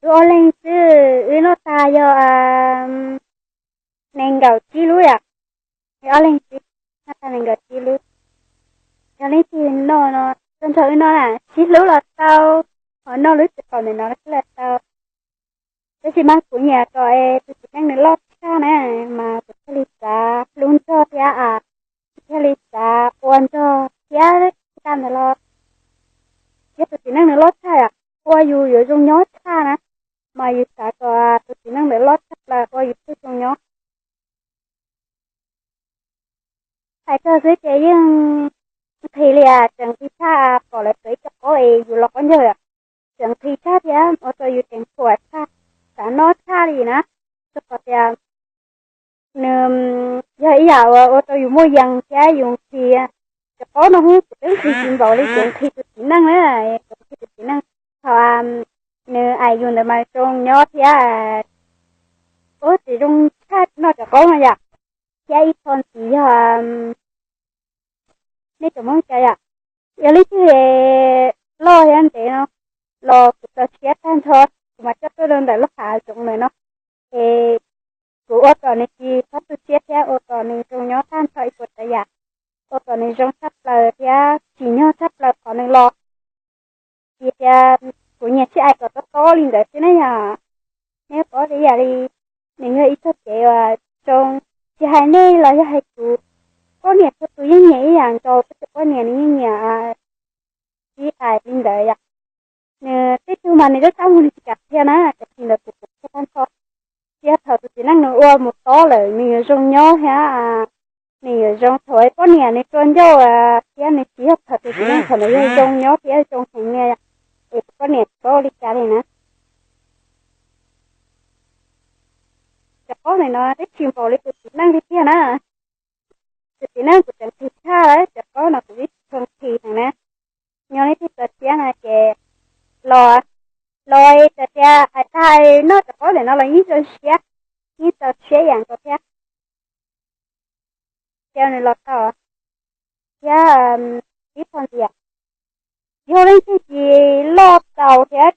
Wb ob leeg xwb, wb noj tag yog nees nkaum tsib lub yom. Wb ob leeg xwb, noj tag nees nkaum tsib lub. Yog leej twg noj no, tag nrho wb noj na, tsib lub los tau, ho noj lub tsis pom ntawm no xwb los tau. Tab sis mas kuv nyiam kom es tus txiv neej nws loj tshaj na, mas kuv thiaj li xav hlub nrog thiab, kuv thiaj li xav ua nrog thiab tsis tas ntawd los thiab tus txiv neej nws loj tshaj yom, ua yus yuav zoo nyob tshaj na, mas yus xav kom tus txiv neej ntawd loj tshaj plaws ua yus thiaj zoo nyob. Hais txog xwb ces yeej nqhis li as, tseem nqhis tshaj pom lawv txawv ib co qaub es yus los qaub ncaug, tseem nqhis tshaj thiab ua rau yus tseem thuam tshaj, xav noj tshaj li na. Rau qhov tias nws yog ib yam uas ua rau yus muaj yees thiab yus nqhis. Cov qaub no kuv twb nqhis tsis npaum li, kuv nqhis tus txiv neej na, kuv nqhis tus txiv neej. Thaum nws aim yus ntawd mas zoo nyob thiab, ua tsis zoo tshaj noj cov qaub no yom. Thiab ib qho ntxiv yog nej cov Hmoob cov yom, yog leej twg loj thiab ntev no los kuv txaus siab tag nrho, kuv mam coj tuaj rau ntawm lub hav zoov ntawm no es kuv ua kom nws tsis txhob tu siab thiab ua kom nws zoo nyob tag nrho ib puas tsav yam, ua kom nws zoo tshaj plaws thiab tsim nyog tshaj plaws qhov nws los. Vim tias kuv nyiam sib aim kom tob tob li ntawd xwb na yom. Nej paub tias ib yam li nws yog ib txoj kev uas zoo, tsis hais nej los yog hais kuv, poj niam txhua tus yeej nyiam ib yam nkaus, peb tus poj niam nws yeej nyiam sib aim li ntawd yom. Nws tej tug mas nws lub tab mus nws tsis kam qhia na, tab sis ntawd kuv qhia tag nrho. Tsis yog thaum tus txiv neej nws ua mus tob lawm nws yuav zoo nyob thiab, nws yuav zoo thaum poj niam nws tua ncauj thiab nws tsis yog thaum tus txiv neej thaum ntawd yog zoo nyob thiab zoo heev li, es tus poj niam tsis paub ua li cas li na. Cov qaub ntawm no twb tsis npaum li tus txiv neej li tiag na. Tus txiv neej kuv tseem nqhis tshaj lawm, cov qaub no kuv twb tsis tshua nqhis heev na. Nyob li tej txaus siab no ces los, los txawm tias hais tag noj cov qaub ntawm no los yeej txaus siab, yeej txaus siab ib yam nkaus thiab. Ces nws los tau thiab. Ib qho ntxiv, yog leej twg tsis loj txaus thiab